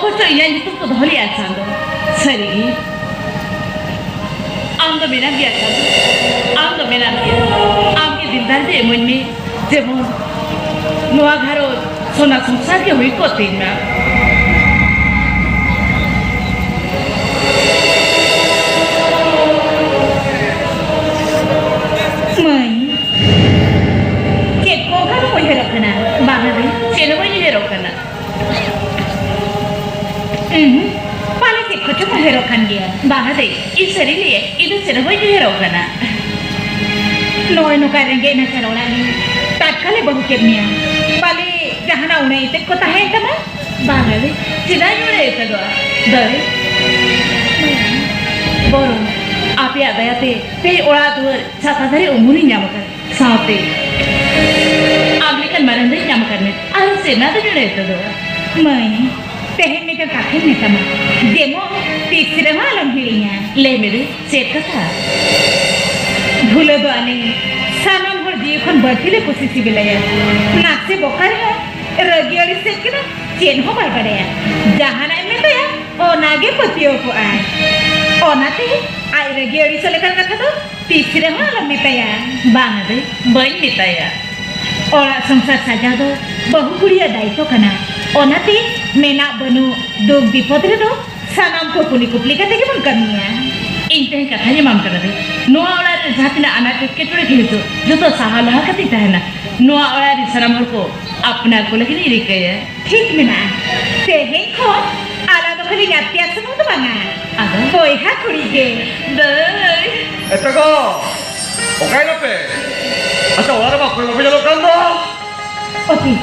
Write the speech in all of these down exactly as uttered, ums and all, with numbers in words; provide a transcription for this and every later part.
ᱚᱪᱚ ᱤᱧᱟᱹᱜ ᱧᱩᱛᱩᱢ ᱠᱚ ᱫᱚᱦᱚ ᱞᱮᱜᱼᱟ ᱪᱟᱸᱫᱚ᱾ ᱥᱟᱹᱨᱤᱜᱮ, ᱟᱢ ᱫᱚ ᱢᱮᱱᱟᱢ ᱜᱮᱭᱟ ᱪᱟᱸᱫᱚ, ᱟᱢ ᱫᱚ ᱢᱮᱱᱟᱢ ᱜᱮᱭᱟ᱾ ᱟᱢ ᱜᱮ ᱫᱤᱞᱫᱟᱨ ᱫᱚ ᱤᱢᱟᱹᱧ ᱢᱮ, ᱡᱮᱢᱚᱱ ᱱᱚᱣᱟ ᱜᱷᱟᱨᱚᱸᱡᱽ ᱥᱚᱱᱟ ᱥᱚᱝᱥᱟᱨ ᱜᱮ ᱦᱩᱭ ᱠᱚᱜ ᱛᱤᱧ ᱢᱟ᱾ ᱢᱟᱹᱭ, ᱪᱮᱫ ᱠᱚ ᱚᱱᱠᱟ ᱫᱚᱢ ᱩᱭᱦᱟᱹᱨᱚᱜ ᱠᱟᱱᱟ? ᱵᱟᱝᱟ ᱫᱟᱹᱭ, ᱪᱮᱫ ᱦᱚᱸ ᱵᱟᱹᱧ ᱩᱭᱦᱟᱹᱨᱚᱜ ᱠᱟᱱᱟ᱾ ᱩᱸᱦᱩᱸ, ᱯᱟᱞᱮ ᱪᱮᱫ ᱠᱚᱪᱚᱢ ᱩᱭᱦᱟᱹᱨᱚᱜ ᱠᱟᱱ ᱜᱮᱭᱟ᱾ ᱵᱟᱝᱟ ᱫᱟᱹᱭ, ᱤᱧ ᱥᱟᱹᱨᱤ ᱞᱟᱹᱭᱟᱹᱧ, ᱤᱧ ᱫᱚ ᱪᱮᱫ ᱦᱚᱸ ᱵᱟᱹᱧ ᱩᱭᱦᱟᱹᱨᱚᱜ ᱠᱟᱱᱟ᱾ ᱱᱚᱜᱼᱚᱭ ᱱᱚᱝᱠᱟ ᱨᱮᱸᱜᱮᱡ ᱱᱟᱪᱟᱨ ᱚᱲᱟᱜ ᱨᱮ ᱴᱟᱴᱠᱟ ᱞᱮ ᱵᱟᱹᱦᱩ ᱠᱮᱫ ᱢᱮᱭᱟ, ᱯᱟᱞᱮ ᱡᱟᱦᱟᱱᱟᱜ ᱩᱱᱟᱹᱜ ᱮᱴᱮᱫ ᱠᱚ ᱛᱟᱦᱮᱸᱭᱮᱱ ᱛᱟᱢᱟ? ᱵᱟᱝᱟ ᱫᱟᱹᱭ, ᱪᱮᱫᱟᱜ ᱤᱧ ᱩᱱᱟᱹᱜ ᱮᱴᱮᱫᱚᱜᱼᱟ ᱫᱟᱹᱭ? ᱵᱚᱨᱚᱝ ᱟᱯᱮᱭᱟᱜ ᱫᱟᱭᱟᱛᱮ ᱛᱮᱦᱮᱧ ᱚᱲᱟᱜ ᱫᱩᱣᱟᱹᱨ ᱪᱷᱟᱛᱟ ᱫᱟᱨᱮ ᱩᱢᱩᱞᱤᱧ ᱧᱟᱢ ᱟᱠᱟᱫ᱾ ᱥᱟᱶᱛᱮ ᱟᱢ ᱞᱮᱠᱟᱱ ᱢᱟᱨᱟᱝ ᱫᱟᱹᱭ ᱧᱟᱢ ᱟᱠᱟᱫ ᱢᱮ, ᱟᱨ ᱪᱮᱫ ᱱᱟ ᱫᱚ ᱱᱚᱰᱮ ᱛᱮᱫᱚ? ᱢᱟᱹᱭ, ᱛᱮᱦᱮᱧ ᱢᱤᱫᱴᱟᱝ ᱠᱟᱛᱷᱟᱧ ᱢᱮᱛᱟᱢᱟ, ᱡᱮᱢᱚᱱ ᱛᱤᱥ ᱨᱮᱦᱚᱸ ᱟᱞᱚᱢ ᱦᱤᱲᱤᱧᱟ᱾ ᱞᱟᱹᱭ ᱢᱮ ᱫᱟᱹᱭ, ᱪᱮᱫ ᱠᱟᱛᱷᱟ? ᱵᱷᱩᱞᱟᱹ ᱫᱚ ᱟᱞᱮ ᱥᱟᱱᱟᱢ ᱦᱚᱲ ᱡᱤᱣᱤ ᱠᱷᱚᱱ ᱵᱟᱹᱲᱛᱤ ᱞᱮ ᱠᱩᱥᱤ ᱥᱤᱵᱤᱞᱟᱭᱟ᱾ ᱱᱟᱥᱮ ᱵᱚᱠᱟ ᱨᱮᱦᱚᱸ ᱨᱟᱹᱜᱤ ᱟᱹᱲᱤᱥ ᱥᱮᱫ ᱠᱟᱱᱟ, ᱪᱮᱫ ᱦᱚᱸ ᱵᱟᱭ ᱵᱟᱲᱟᱭᱟ᱾ ᱡᱟᱦᱟᱱᱟᱜ ᱮᱢ ᱢᱮᱛᱟᱭᱟ, ᱚᱱᱟ ᱜᱮ ᱯᱟᱹᱛᱭᱟᱹᱣ ᱠᱚᱜᱼᱟᱭ᱾ ᱚᱱᱟᱛᱮ ᱟᱡ ᱨᱟᱹᱜᱤ ᱟᱹᱲᱤᱥᱚᱜ ᱞᱮᱠᱟᱱ ᱠᱟᱛᱷᱟ ᱫᱚ ᱛᱤᱥ ᱨᱮᱦᱚᱸ ᱟᱞᱚᱢ ᱢᱮᱛᱟᱭᱟ᱾ ᱵᱟᱝᱟ ᱫᱟᱹᱭ, ᱵᱟᱹᱧ ᱢᱮᱛᱟᱭᱟ᱾ ᱚᱲᱟᱜ ᱥᱚᱝᱥᱟᱨ ᱥᱟᱡᱟᱣ ᱫᱚ ᱵᱟᱹᱦᱩ ᱠᱩᱲᱤᱭᱟᱜ ᱫᱟᱭᱤᱛᱛᱚ ᱠᱟᱱᱟ᱾ ᱚᱱᱟᱛᱮ ᱢᱮᱱᱟᱜ ᱵᱟᱹᱱᱩᱜ, ᱫᱩᱠ ᱵᱤᱯᱚᱫ ᱨᱮᱫᱚ ᱥᱟᱱᱟᱢ ᱠᱚ ᱠᱩᱞᱤ ᱠᱩᱯᱞᱤ ᱠᱟᱛᱮ ᱜᱮᱵᱚᱱ ᱠᱟᱹᱢᱤᱭᱟ᱾ ᱤᱧ ᱛᱮᱦᱮᱧ ᱠᱟᱛᱷᱟᱧ ᱮᱢᱟᱢ ᱠᱟᱱᱟ ᱫᱟᱹᱭ, ᱱᱚᱣᱟ ᱚᱲᱟᱜ ᱨᱮ ᱡᱟᱦᱟᱸ ᱛᱤᱱᱟᱹᱜ ᱟᱱᱟᱴ ᱮᱴᱠᱮᱴᱚᱬᱮ ᱜᱮ ᱦᱤᱡᱩᱜ, ᱡᱚᱛᱚ ᱥᱟᱦᱟᱣ ᱞᱟᱦᱟ ᱠᱟᱛᱮᱧ ᱛᱟᱦᱮᱱᱟ᱾ ᱱᱚᱣᱟ ᱚᱲᱟᱜ ᱨᱮ ᱥᱟᱱᱟᱢ ᱦᱚᱲ ᱠᱚ ᱟᱯᱱᱟᱨ ᱠᱚ ᱞᱟᱹᱜᱤᱫ ᱤᱧ ᱨᱤᱠᱟᱹᱭᱟ᱾ ᱴᱷᱤᱠ ᱢᱮᱱᱟᱜᱼᱟ᱾ ᱛᱮᱦᱮᱧ ᱠᱷᱚᱱ ᱟᱞᱟᱝ ᱫᱚ ᱠᱷᱟᱹᱞᱤ ᱜᱟᱛᱮᱭᱟᱜ ᱥᱩᱢᱩᱝ ᱫᱚ ᱵᱟᱝᱟ, ᱟᱫᱚ? ᱵᱚᱭᱦᱟ ᱠᱩᱲᱤ ᱜᱮ᱾ ᱫᱟᱹᱭ᱾ ᱮᱛᱮ ᱜᱚ, ᱚᱠᱟᱭ ᱱᱟᱯᱮ? ᱟᱪᱪᱷᱟ, ᱚᱲᱟᱜ ᱨᱮ ᱵᱟᱯᱮ ᱧᱮᱞᱚᱜ ᱠᱟᱱ ᱫᱚ? ᱚᱛᱤ,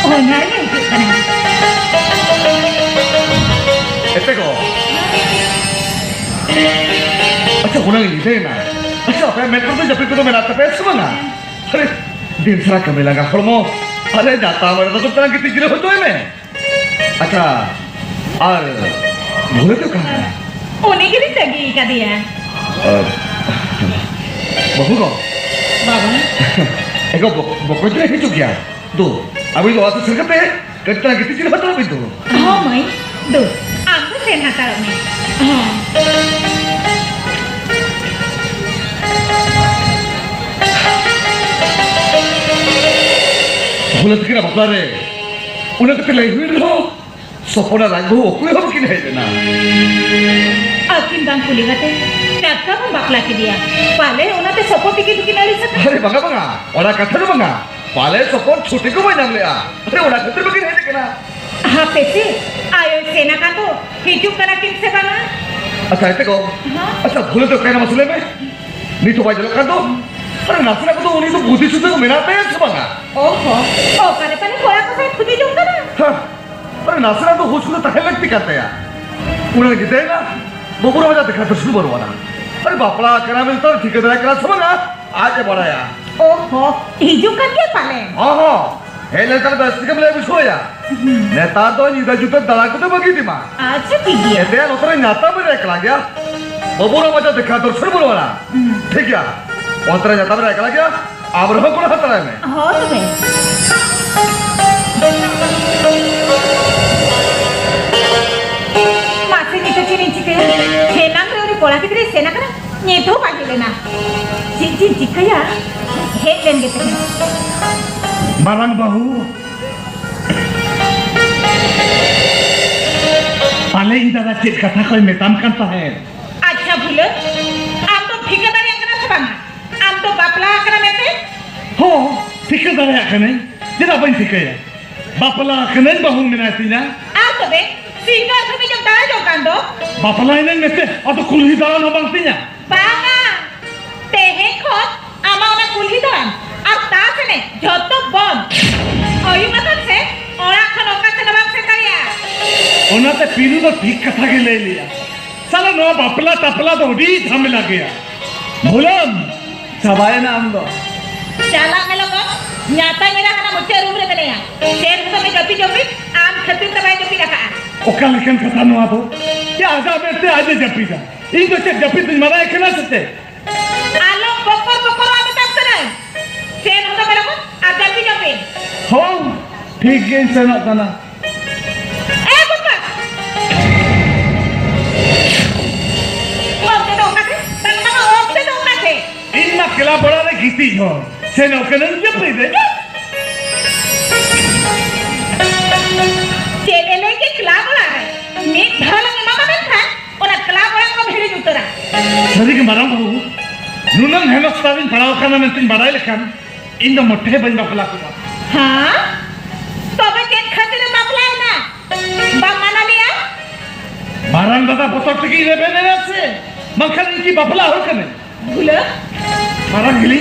ᱚᱱᱟ ᱨᱮᱜᱮ ᱦᱤᱡᱩᱜ ᱠᱟᱱᱟ᱾ ᱮᱛᱮ ᱜᱚ᱾ ᱟᱪᱪᱷᱟ, ᱚᱱᱟ ᱧᱤᱫᱟᱹᱭᱮᱱᱟ᱾ ᱟᱪᱪᱷᱟ, ᱟᱯᱮᱭᱟᱜ ᱢᱮᱫ ᱠᱚᱨᱮ ᱫᱚ ᱡᱟᱹᱯᱤᱫ ᱠᱚᱫᱚ ᱢᱮᱱᱟᱜ ᱛᱟᱯᱮᱭᱟ ᱥᱮ ᱵᱟᱝᱟ? ᱟᱨᱮ, ᱫᱤᱱ ᱥᱟᱨᱟ ᱠᱟᱹᱢᱤ ᱞᱟᱸᱜᱟ ᱦᱚᱲᱢᱚ᱾ ᱟᱨᱮ, ᱡᱟᱛᱟ ᱢᱟᱨᱮ ᱫᱚ ᱛᱟᱨᱟᱝ ᱜᱤᱛᱤᱡ ᱡᱤᱨᱟᱹᱣ ᱦᱚᱪᱚᱭ ᱢᱮ᱾ ᱟᱪᱪᱷᱟ, ᱟᱨ ᱵᱷᱩᱞᱟᱹ ᱫᱚ ᱚᱠᱟ ᱠᱟᱱᱟ? ᱩᱱᱤ ᱜᱮᱞᱤᱧ ᱛᱟᱺᱜᱤ ᱠᱟᱫᱮᱭᱟ᱾ ᱟᱨ ᱵᱟᱹᱵᱩ ᱜᱚ᱾ ᱵᱟᱵᱟ᱾ ᱮᱜᱳ, ᱵᱚ-, ᱵᱚᱠᱚᱧ ᱫᱚᱭ ᱦᱤᱡᱩᱜ ᱜᱮᱭᱟ᱾ ᱫᱩ, ᱟᱹᱵᱤᱱ ᱫᱚ ᱚᱲᱟᱜ ᱥᱮᱫ ᱥᱮᱱ ᱠᱟᱛᱮ ᱠᱟᱹᱴᱤᱡ ᱛᱟᱨᱟᱝ ᱜᱤᱛᱤᱡ ᱡᱤᱨᱟᱹᱣ ᱦᱟᱛᱟᱲᱚᱜ ᱵᱤᱱ ᱫᱩ᱾ ᱦᱚᱸ ᱢᱟᱹᱭ, ᱫᱩ, ᱟᱢ ᱫᱚ ᱥᱮᱱ ᱦᱟᱛᱟᱲᱚᱜ ᱢᱮ᱾ ᱦᱮᱸ᱾ ᱵᱷᱩᱞᱟᱹ ᱛᱟᱹᱠᱤᱱᱟᱜ ᱵᱟᱯᱞᱟ ᱨᱮ ᱚᱱᱟ ᱠᱟᱛᱮ ᱞᱟᱹᱭ ᱦᱩᱭ ᱨᱮᱦᱚᱸ, ᱥᱚᱯᱚᱱ ᱟᱨ ᱨᱟᱡᱽ ᱵᱟᱹᱦᱩ ᱚᱠᱚᱭ ᱦᱚᱸ ᱵᱟᱹᱠᱤᱱ ᱦᱮᱡ ᱞᱮᱱᱟ᱾ ᱟᱹᱠᱤᱱ ᱵᱟᱝ ᱠᱩᱞᱤ ᱠᱟᱛᱮ ᱴᱟᱴᱠᱟ ᱵᱚᱱ ᱵᱟᱯᱞᱟ ᱠᱮᱫᱮᱭᱟ᱾ ᱯᱟᱞᱮ ᱚᱱᱟᱛᱮ ᱥᱚᱯᱚᱱ ᱛᱤᱠᱤᱱ ᱫᱚᱠᱤᱱ ᱟᱹᱲᱤᱥ ᱟᱠᱟᱱᱟ᱾ ᱟᱨᱮ ᱵᱟᱝᱟ, ᱵᱟᱝᱟ, ᱚᱱᱟ ᱠᱟᱛᱷᱟ ᱫᱚ ᱵᱟᱝᱟ᱾ ᱯᱟᱞᱮ ᱥᱚᱯᱚᱱ ᱪᱷᱩᱴᱤ ᱠᱚ ᱵᱟᱭ ᱧᱟᱢ ᱞᱮᱜᱼᱟ᱾ ᱟᱨᱮ ᱚᱱᱟ ᱠᱷᱟᱹᱛᱤᱨ ᱵᱟᱹᱠᱤᱱ ᱦᱮᱡ ᱟᱠᱟᱱᱟ᱾ ᱦᱟᱯᱮ ᱥᱮ, ᱟᱭᱳᱭ ᱥᱮᱱ ᱟᱠᱟᱱ ᱫᱚ, ᱦᱤᱡᱩᱜ ᱠᱟᱱᱟ ᱠᱤᱱ ᱥᱮ ᱵᱟᱝᱟ? ᱟᱪᱪᱷᱟ, ᱮᱱᱛᱮ ᱜᱚ, ᱦᱮᱸ? ᱟᱪᱪᱷᱟ, ᱵᱷᱩᱞᱟᱹ ᱫᱚ ᱚᱠᱟᱭᱮᱱᱟ ᱢᱟᱥᱮ ᱞᱟᱹᱭ ᱢᱮ? ᱱᱤᱛ ᱦᱚᱸ ᱵᱟᱭ ᱧᱮᱞᱚᱜ ᱠᱟᱱ ᱫᱚ? ᱟᱨᱮ ᱱᱟᱥᱮᱱᱟᱜ ᱠᱚᱫᱚ ᱩᱱᱤ ᱫᱚ ᱵᱩᱫᱷᱤ ᱥᱩᱫᱷᱤ ᱠᱚ ᱢᱮᱱᱟᱜ ᱛᱟᱭᱟ ᱥᱮ ᱵᱟᱝᱟ? ᱚ ᱦᱚ, ᱚᱠᱟᱨᱮ ᱯᱟᱞᱮ ᱠᱚᱲᱟ ᱠᱚ ᱥᱟᱶ ᱛᱷᱩᱛᱤ ᱡᱚᱝ ᱠᱟᱱᱟ? ᱦᱮᱸ, ᱟᱨᱮ ᱱᱟᱥᱮᱱᱟᱜ ᱫᱚ ᱦᱩᱥ ᱠᱚᱫᱚ ᱛᱟᱦᱮᱸ ᱞᱟᱹᱠᱛᱤ ᱠᱟᱱ ᱛᱟᱭᱟ᱾ ᱩᱱᱟᱹᱜ ᱡᱩᱫᱟᱹᱭᱮᱱᱟ, ᱵᱟᱹᱵᱩ ᱨᱟᱣ ᱟᱡᱟᱜ ᱫᱮᱠᱷᱟ ᱫᱚᱨᱥᱚᱱ ᱵᱟᱹᱱᱩᱜ ᱟᱱᱟ᱾ ᱟᱨᱮ ᱵᱟᱯᱞᱟ ᱟᱠᱟᱱᱟ ᱢᱮᱱᱛᱮ ᱴᱷᱤᱠᱟᱹ ᱫᱟᱲᱮ ᱠᱟᱱᱟ ᱥᱮ ᱵᱟᱝᱟ? ᱟᱡ ᱮ ᱵᱟᱲᱟᱭᱟ᱾ ᱚ ᱦᱚ, ᱦᱤᱡᱩᱜ ᱠᱟᱱ ᱜᱮᱭᱟ ᱯᱟᱞᱮᱱ᱾ ᱦᱚᱸ ᱦᱚᱸ, ᱦᱮᱡ ᱞᱮᱱᱠᱷᱟᱱ ᱵᱮᱥ ᱴᱷᱤᱠᱮᱢ ᱞᱟᱹᱭ ᱵᱩᱡᱷᱟᱹᱣ ᱟᱭᱟ᱾ ᱦᱩᱸ᱾ ᱱᱮᱛᱟᱨ ᱫᱚ ᱧᱤᱫᱟᱹ ᱧᱩᱛᱟᱹ ᱫᱟᱬᱟ ᱠᱚᱫᱚ ᱵᱟᱹᱜᱤ ᱤᱫᱤ ᱢᱟ᱾ ᱟᱪᱪᱷᱟ, ᱴᱷᱤᱠ ᱜᱮᱭᱟ᱾ ᱮᱱᱛᱮ ᱱᱚᱛᱮ ᱨᱮ ᱧᱟᱛᱟᱢ ᱨᱮ ᱮᱠᱞᱟ ᱜᱮᱭᱟ᱾ ᱵᱟᱹᱵᱩ ᱨᱟᱣ ᱟᱡᱟᱜ ᱫᱮᱠᱷᱟ ᱫᱚᱨᱥᱚᱱ ᱵᱟᱹᱱᱩᱜ ᱟᱱᱟ᱾ ᱦᱩᱸ᱾ ᱴᱷᱤᱠ ᱜᱮᱭᱟ, ᱚᱱᱛᱮ ᱨᱮ ᱧᱟᱛᱟᱢ ᱨᱮ ᱮᱠᱞᱟ ᱜᱮᱭᱟ᱾ ᱟᱢ ᱨᱮᱦᱚᱸ ᱠᱚᱲᱟ ᱦᱟᱛᱟᱲᱟᱭ ᱢᱮ᱾ ᱦᱳᱭ ᱛᱚᱵᱮ᱾ ᱢᱟᱥᱮ ᱱᱤᱛᱚᱜ ᱪᱮᱫ ᱤᱧ ᱪᱤᱠᱟᱹᱭᱟ? ᱮᱱᱟᱝ ᱨᱮ ᱩᱱᱤ ᱠᱚᱲᱟ ᱜᱤᱫᱽᱨᱟᱹᱭ ᱥᱮᱱ ᱟᱠᱟᱱᱟ, ᱱᱤᱛ ᱦᱚᱸ ᱵᱟᱭ ᱦᱮᱡ ᱞᱮᱱᱟ᱾ ᱪᱮᱫ ᱡᱤᱧ ᱪᱤᱠᱟᱹᱭᱟ? ᱦᱮᱡ ᱞᱮᱱ ᱜᱮ ᱛᱟᱦᱮᱸᱱ᱾ ᱢᱟᱨᱟᱝ ᱵᱟᱹᱦᱩ, ᱯᱟᱞᱮ ᱤᱧ ᱫᱟᱫᱟ ᱪᱮᱫ ᱠᱟᱛᱷᱟ ᱠᱚᱭ ᱢᱮᱛᱟᱢ ᱠᱟᱱ ᱛᱟᱦᱮᱸᱫ᱾ ᱟᱪᱪᱷᱟ ᱵᱷᱩᱞᱟᱹ, ᱟᱢ ᱫᱚᱢ ᱴᱷᱤᱠᱟᱹ ᱫᱟᱲᱮᱭᱟᱜ ᱠᱟᱱᱟ ᱥᱮ ᱵᱟᱝᱟ? ᱟᱢ ᱫᱚ ᱵᱟᱯᱞᱟ ᱟᱠᱟᱱᱟ ᱢᱮᱱᱛᱮ? ᱦᱚᱸ, ᱴᱷᱤᱠᱟᱹ ᱫᱟᱲᱮᱭᱟᱜ ᱠᱟᱹᱱᱟᱹᱧ᱾ ᱪᱮᱫᱟᱜ ᱵᱟᱹᱧ ᱴᱷᱤᱠᱟᱹᱭᱟ? ᱵᱟᱯᱞᱟ ᱟᱠᱟᱱᱟᱹᱧ, ᱵᱟᱹᱦᱩ ᱢᱮᱱᱟᱭ ᱛᱤᱧᱟ᱾ ᱟᱨ ᱛᱚᱵᱮ ᱥᱤᱧ ᱫᱚ ᱟᱹᱛᱩ ᱫᱤᱥᱚᱢ ᱫᱟᱬᱟ ᱡᱚᱝ ᱠᱟᱱ ᱫᱚ? ᱵᱟᱯᱞᱟᱭᱮᱱᱟᱹᱧ ᱢᱮᱱᱛᱮ ᱟᱫᱚ ᱠᱩᱞᱦᱤ ᱫᱟᱬᱟᱱ ᱦᱚᱸ ᱵᱟᱝ ᱛᱤᱧᱟ? ᱵᱟᱝᱟ, ᱛᱮᱦᱮᱧ ᱠᱷᱚᱱ ᱟᱢᱟᱜ ᱚᱱᱟ ᱠᱩᱞᱦᱤ ᱫᱟᱬᱟᱱ ᱟᱨ ᱛᱟᱥ ᱮᱱᱮᱡ ᱡᱷᱚᱛᱚ ᱵᱚᱱᱫ᱾ ᱟᱹᱭᱩᱵ ᱟᱠᱟᱱ ᱥᱮ ᱚᱲᱟᱜ ᱠᱷᱚᱱ ᱚᱠᱟ ᱥᱮᱫ ᱦᱚᱸ ᱵᱟᱢ ᱥᱮᱱ ᱫᱟᱲᱮᱭᱟᱜᱼᱟ᱾ ᱚᱱᱟᱛᱮ ᱯᱤᱞᱩ ᱫᱚ ᱴᱷᱤᱠ ᱠᱟᱛᱷᱟ ᱜᱮ ᱞᱟᱹᱭ ᱞᱮᱜᱼᱟ᱾ ᱥᱟᱞᱟ ᱱᱚᱣᱟ ᱵᱟᱯᱞᱟ ᱴᱟᱯᱞᱟ ᱫᱚ ᱟᱹᱰᱤ ᱡᱷᱟᱢᱮᱞᱟ ᱜᱮᱭᱟ᱾ ᱵᱷᱩᱞᱟᱹᱢ, ᱪᱟᱵᱟᱭᱮᱱᱟ ᱟᱢ ᱫᱚ᱾ ᱪᱟᱞᱟᱜ ᱢᱮ ᱞᱚᱜᱚᱱ, ᱧᱟᱛᱟᱧ ᱮᱨᱟ ᱦᱟᱱᱟ ᱢᱩᱪᱟᱹᱫ ᱨᱩᱢ ᱨᱮ ᱢᱮᱱᱟᱭᱟ᱾ ᱥᱮᱱ ᱦᱚᱫᱚᱜ ᱢᱮ ᱡᱟᱹᱯᱤᱫ ᱡᱟᱹᱯᱤᱫ, ᱟᱢ ᱠᱷᱟᱹᱛᱤᱨ ᱛᱮ ᱵᱟᱭ ᱡᱟᱹᱯᱤᱫ ᱟᱠᱟᱫᱼᱟ᱾ ᱚᱠᱟ ᱞᱮᱠᱟᱱ ᱠᱟᱛᱷᱟ ᱱᱚᱣᱟ ᱫᱚ? ᱪᱮ ᱟᱡᱟᱜ ᱢᱮᱫ ᱛᱮ ᱟᱡ ᱮ ᱡᱟᱹᱯᱤᱫᱟ? ᱤᱧ ᱫᱚ ᱪᱮᱫ ᱡᱟᱹᱯᱤᱫ ᱫᱩᱧ ᱢᱟᱱᱟᱭᱮ ᱠᱟᱱᱟ ᱥᱮ ᱪᱮᱫ? ᱟᱞᱚᱢ ᱵᱚᱠᱚᱨ ᱵᱚᱠᱚᱨᱚᱜᱼᱟ ᱢᱮᱛᱟᱢ ᱠᱟᱹᱱᱟᱹᱧ᱾ ᱥᱮᱱ ᱦᱚᱫᱚᱜ ᱢᱮ ᱞᱚᱜᱚᱱ ᱟᱨ ᱡᱟᱹᱯᱤᱫ ᱡᱟᱹᱯᱤᱫ᱾ ᱦᱚᱸ, ᱴᱷᱤᱠ ᱜᱮᱧ ᱥᱮᱱᱚᱜ ᱠᱟᱱᱟ᱾ ᱮ ᱵᱟᱵᱟ, ᱜᱤᱛᱤᱡ ᱦᱚᱸ ᱥᱮᱱᱚᱜ ᱠᱟᱹᱱᱟᱹᱧ ᱡᱟᱹᱯᱤᱫ ᱨᱮ᱾ ᱪᱮᱫ ᱮ ᱞᱟᱹᱭ ᱠᱮᱫ? ᱠᱞᱟᱵᱽ ᱚᱲᱟᱜ ᱨᱮ ᱢᱤᱫ ᱫᱷᱟᱣ ᱞᱟᱝ ᱮᱢᱟᱢᱟ, ᱢᱮᱱᱠᱷᱟᱱ ᱚᱱᱟ ᱠᱞᱟᱵᱽ ᱚᱲᱟᱜ ᱠᱚᱢ ᱦᱤᱲᱤᱧ ᱩᱛᱟᱹᱨᱟ᱾ ᱥᱟᱹᱨᱤ ᱜᱮ ᱢᱟᱨᱟᱝ ᱵᱟᱹᱵᱩ, ᱱᱩᱱᱟᱹᱝ ᱦᱮᱱᱚᱥᱛᱟ ᱨᱤᱧ ᱯᱟᱲᱟᱣ ᱟᱠᱟᱱᱟ ᱢᱮᱱᱛᱮᱧ ᱵᱟᱰᱟᱭ ᱞᱮᱠᱷᱟᱱ ᱤᱧ ᱫᱚ ᱢᱚᱴᱷᱮ ᱵᱟᱹᱧ ᱵᱟᱯᱞᱟ ᱠᱚᱜᱼᱟ᱾ ᱦᱮᱸ? ᱛᱚᱵᱮ ᱪᱮᱫ ᱠᱷᱟᱹᱛᱤᱨᱮᱢ ᱵᱟᱯᱞᱟᱭᱮᱱᱟ? ᱵᱟᱢ ᱢᱟᱱᱟ ᱞᱮᱭᱟ? ᱢᱟᱨᱟᱝ ᱫᱟᱫᱟ ᱵᱚᱛᱚᱨ ᱛᱮᱜᱮᱧ ᱨᱮᱵᱮᱱ ᱮᱱᱟ ᱥᱮ, ᱵᱟᱝᱠᱷᱟᱱ ᱤᱧ ᱠᱤ ᱵᱟᱯᱞᱟ ᱦᱚᱲ ᱠᱟᱹᱱᱟᱹᱧ? ᱵᱷᱩᱞᱟᱹ? ᱢᱟᱨᱟᱝ ᱦᱤᱞᱤ,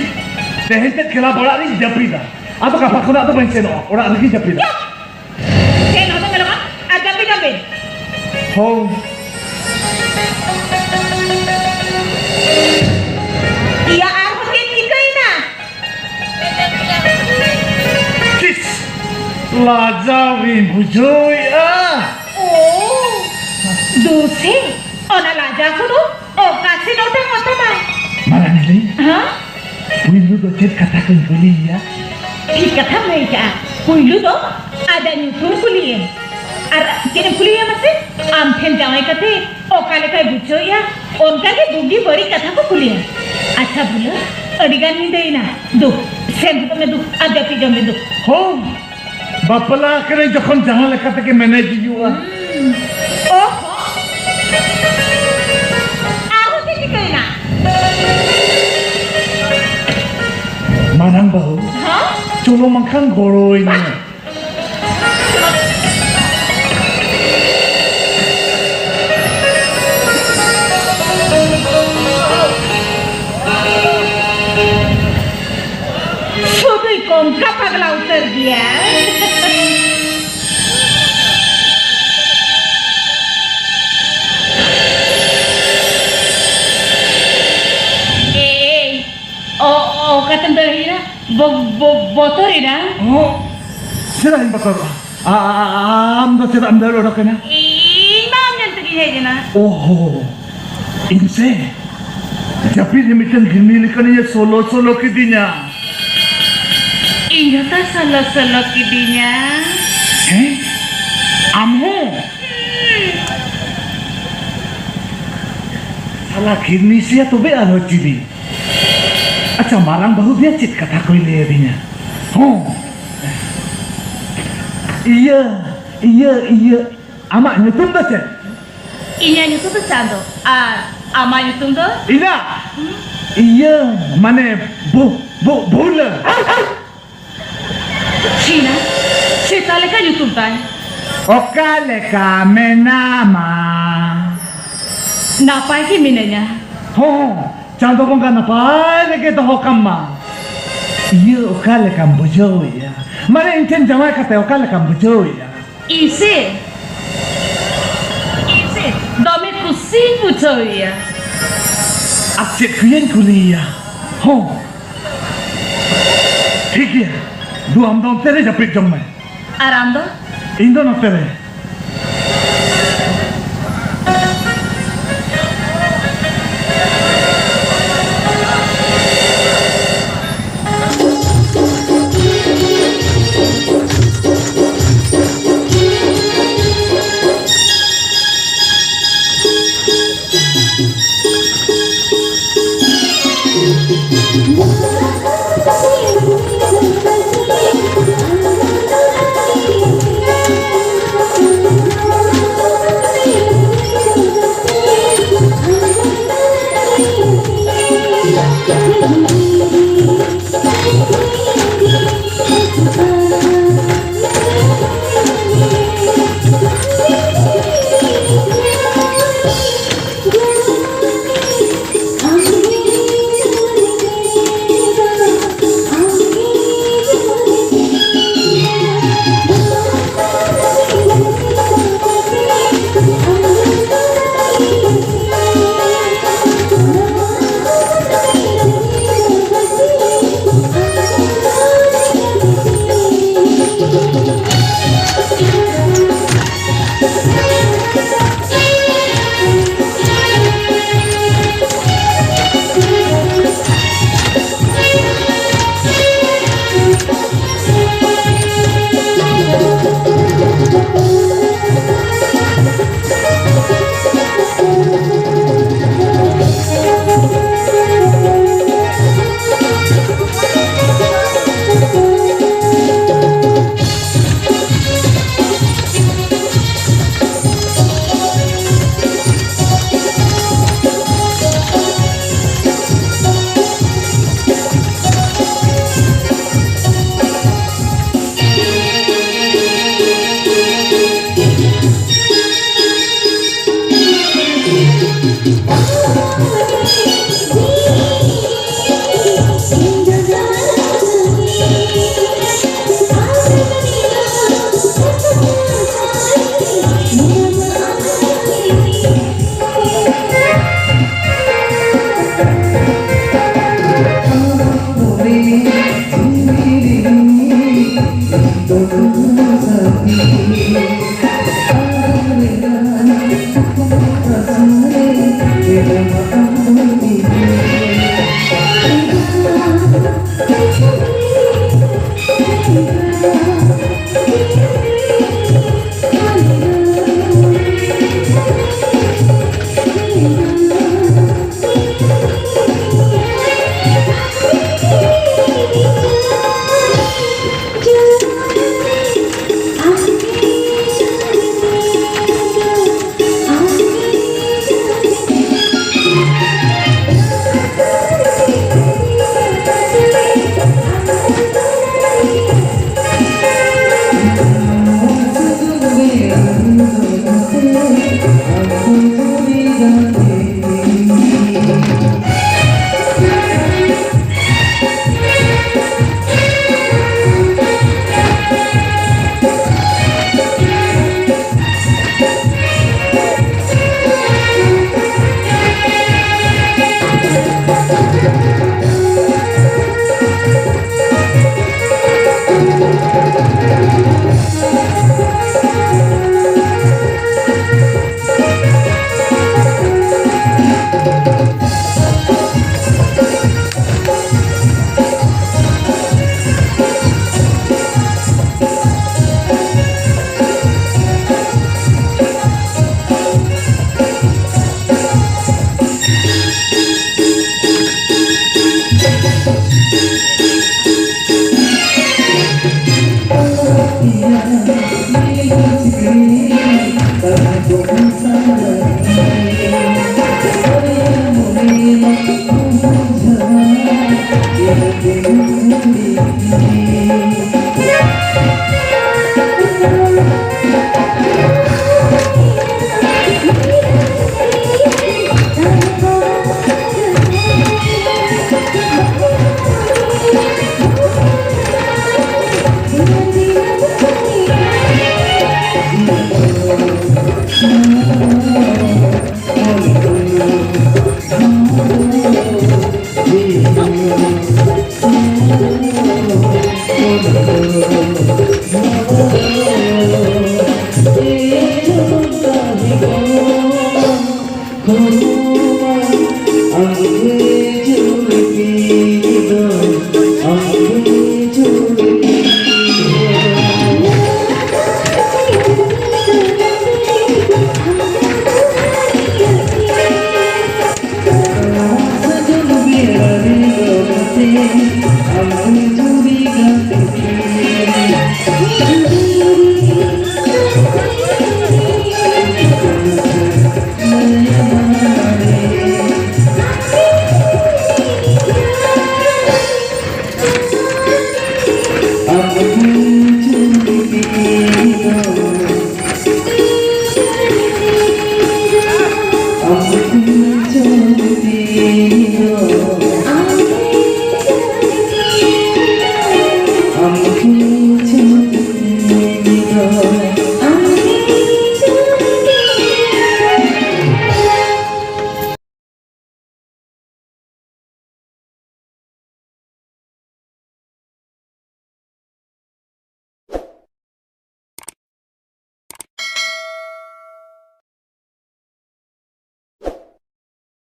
ᱛᱮᱦᱮᱧ ᱛᱮᱫ ᱠᱞᱟᱵᱽ ᱚᱲᱟᱜ ᱨᱤᱧ ᱡᱟᱹᱯᱤᱫᱟ᱾ ᱟᱫᱚ ᱜᱟᱯᱟ ᱠᱷᱚᱱᱟᱜ ᱫᱚ ᱵᱟᱹᱧ ᱥᱮᱱᱚᱜᱼᱟ, ᱚᱲᱟᱜ ᱨᱮᱜᱮᱧ ᱡᱟᱹᱯᱤᱫᱟ᱾ ᱪᱩᱯ! ᱥᱮᱱ ᱦᱚᱸ ᱵᱟᱢ ᱢᱮᱱᱚᱜᱼᱟ ᱟᱨ ᱡᱟᱹᱯᱤᱫ ᱦᱚᱸ ᱵᱟᱢ᱾ ᱦᱳᱭ᱾ ᱤᱭᱟ, ᱟᱨᱦᱚᱸ ᱪᱮᱫ ᱪᱤᱠᱟᱹᱭᱮᱱᱟ? ᱪᱤᱥ! ᱞᱟᱡᱟᱣ ᱜᱤᱧ ᱵᱩᱡᱷᱟᱹᱣᱮᱫᱼᱟ᱾ ᱳ, ᱫᱩᱥᱤ, ᱚᱱᱟ ᱞᱟᱡᱟᱣ ᱠᱚᱫᱚ ᱚᱠᱟ ᱥᱮᱫ ᱚᱴᱟᱝᱚᱜ ᱛᱟᱢᱟ? ᱢᱟᱨᱟᱝ ᱦᱤᱞᱤ, ᱦᱮᱸ? ᱯᱩᱭᱞᱩ ᱫᱚ ᱪᱮᱫ ᱠᱟᱛᱷᱟ ᱠᱚᱧ ᱠᱩᱞᱤᱭᱮᱭᱟ? ᱴᱷᱤᱠ ᱠᱟᱛᱷᱟᱢ ᱞᱟᱹᱭ ᱠᱟᱜᱼᱟ᱾ ᱯᱩᱭᱞᱩ ᱫᱚ ᱟᱡᱟᱜ ᱧᱩᱛᱩᱢ ᱠᱩᱞᱤᱭᱮᱢ᱾ ᱟᱨ ᱪᱮᱫ ᱮᱢ ᱠᱩᱞᱤᱭᱮᱭᱟ ᱢᱟᱥᱮ? ᱟᱢ ᱴᱷᱮᱱ ᱡᱟᱶᱟᱭ ᱠᱟᱛᱮ ᱚᱠᱟ ᱞᱮᱠᱟᱭ ᱵᱩᱡᱷᱟᱹᱣᱮᱫᱼᱟ, ᱚᱱᱠᱟ ᱜᱮ ᱵᱩᱜᱤ ᱵᱟᱹᱲᱤᱡ ᱠᱟᱛᱷᱟ ᱠᱚ ᱠᱩᱞᱤᱭᱟ᱾ ᱟᱪᱪᱷᱟ ᱵᱷᱩᱞᱟᱹ, ᱟᱹᱰᱤ ᱜᱟᱱ ᱧᱤᱫᱟᱹᱭᱮᱱᱟ᱾ ᱫᱩ, ᱥᱮᱱ ᱜᱚᱫᱚᱜ ᱢᱮ ᱫᱩ, ᱟᱨ ᱡᱟᱹᱯᱤᱫ ᱡᱚᱝ ᱢᱮ ᱫᱩ᱾ ᱦᱳ, ᱵᱟᱯᱞᱟ ᱠᱟᱹᱱᱟᱹᱧ ᱡᱚᱠᱷᱚᱱ ᱡᱟᱦᱟᱸ ᱞᱮᱠᱟ ᱛᱮᱜᱮ ᱢᱮᱱᱮᱡ ᱦᱩᱭᱩᱜᱼᱟ᱾ ᱦᱩᱸ᱾ ᱚᱦᱚ᱾ ᱟᱨᱦᱚᱸ ᱪᱮᱫ ᱪᱤᱠᱟᱹᱭᱮᱱᱟ? ᱢᱟᱨᱟᱝ ᱵᱟᱹᱦᱩ, ᱦᱮᱸ? ᱪᱚᱞᱚ ᱵᱟᱝᱠᱷᱟᱱ ᱜᱚᱲᱚᱭ ᱢᱮ᱾ ᱥᱩᱫᱩᱭ ᱠᱚᱝᱠᱟ ᱯᱟᱜᱽᱞᱟ ᱩᱛᱟᱹᱨ ᱜᱮᱭᱟ᱾ ᱮᱭ, ᱚ, ᱚ, ᱚᱠᱟᱛᱮᱢ ᱫᱟᱹᱲ ᱦᱮᱡ ᱮᱱᱟ? ᱵᱚ-, ᱵᱚ-, ᱵᱚᱛᱚᱨ ᱮᱱᱟ? ᱦᱚᱸ, ᱪᱮᱫᱟᱜ ᱤᱧ ᱵᱚᱛᱚᱨᱚᱜᱼᱟ? ᱟ-, ᱟ-, ᱟ-, ᱟᱢ ᱫᱚ ᱪᱮᱫᱟᱜ ᱮᱢ ᱫᱟᱹᱲ ᱚᱰᱚᱠ ᱮᱱᱟ? ᱤᱧ ᱢᱟ ᱟᱢ ᱧᱮᱞ ᱛᱮᱜᱤᱧ ᱦᱮᱡ ᱮᱱᱟ᱾ ᱳᱦᱳ, ᱤᱧ ᱥᱮ ᱡᱟᱹᱯᱤᱫ ᱨᱮ ᱢᱤᱫᱴᱟᱝ ᱜᱷᱤᱨᱱᱤ ᱞᱮᱠᱟᱱᱤᱧ ᱥᱚᱞᱚ ᱥᱚᱞᱚ ᱠᱤᱫᱤᱧᱟ᱾ ᱤᱧ ᱦᱚᱸᱛᱚ ᱥᱚᱞᱚ ᱥᱚᱞᱚ ᱠᱤᱫᱤᱧᱟ᱾ ᱦᱮᱸ? ᱟᱢ ᱦᱚᱸ? ᱥᱟᱞᱟ ᱜᱷᱤᱨᱱᱤ ᱥᱮᱭᱟ ᱛᱚᱵᱮ ᱟᱨᱦᱚᱸ ᱪᱤᱞᱤ? ᱟᱪᱪᱷᱟ, ᱢᱟᱨᱟᱝ ᱵᱟᱹᱦᱩ ᱜᱮ ᱪᱮᱫ ᱠᱟᱛᱷᱟ ᱠᱚᱭ ᱞᱟᱹᱭ ᱟᱹᱫᱤᱧᱟ? ᱦᱚᱸ᱾ ᱤᱭᱟᱹ, ᱤᱭᱟᱹ, ᱤᱭᱟᱹ, ᱟᱢᱟᱜ ᱧᱩᱛᱩᱢ ᱫᱚ ᱪᱮᱫ? ᱤᱧᱟᱹᱜ ᱧᱩᱛᱩᱢ ᱫᱚ ᱪᱟᱸᱫᱚ᱾ ᱟᱨ ᱟᱢᱟᱜ ᱧᱩᱛᱩᱢ ᱫᱚ? ᱤᱧᱟᱹᱜ? ᱦᱩᱸ? ᱤᱭᱟᱹ, ᱢᱟᱱᱮ, ᱵᱷᱩ-, ᱵᱷᱩ-, ᱵᱷᱩᱞᱟᱹ᱾ ᱪᱷᱤᱱᱟ, ᱥᱮᱛᱟ ᱞᱮᱠᱟ ᱧᱩᱛᱩᱢ ᱛᱟᱭ᱾ ᱚᱠᱟ ᱞᱮᱠᱟ ᱢᱮᱱᱟᱢᱟ? ᱱᱟᱯᱟᱭ ᱜᱮ ᱢᱤᱱᱟᱹᱧᱟ᱾ ᱦᱚᱸ, ᱪᱟᱸᱫᱚ ᱵᱚᱸᱜᱟ ᱱᱟᱯᱟᱭ ᱨᱮᱜᱮ ᱫᱚᱦᱚ ᱠᱟᱢ ᱢᱟ᱾ ᱤᱭᱟᱹ, ᱚᱠᱟ ᱞᱮᱠᱟᱢ ᱵᱩᱡᱷᱟᱹᱣᱮᱫᱼᱟ? ᱢᱟᱱᱮ, ᱤᱧ ᱴᱷᱮᱱ ᱡᱟᱶᱟᱭ ᱠᱟᱛᱮ ᱚᱠᱟ ᱞᱮᱠᱟᱢ ᱵᱩᱡᱷᱟᱹᱣᱮᱫᱼᱟ? ᱤᱧ ᱥᱮ, ᱤᱧ ᱥᱮ ᱫᱚᱢᱮ ᱠᱩᱥᱤᱧ ᱵᱩᱡᱷᱟᱹᱣᱮᱫᱼᱟ᱾ ᱟᱨ ᱪᱮᱫ ᱠᱚᱭᱟᱧ ᱠᱩᱞᱤᱭᱮᱭᱟ? ᱦᱚᱸ, ᱴᱷᱤᱠ ᱜᱮᱭᱟ, ᱫᱩ ᱟᱢ ᱫᱚ ᱚᱱᱛᱮ ᱨᱮ ᱡᱟᱹᱯᱤᱫ ᱡᱚᱝ ᱢᱮ᱾ ᱟᱨ ᱟᱢ ᱫᱚ? ᱤᱧ ᱫᱚ ᱱᱚᱛᱮ ᱨᱮ᱾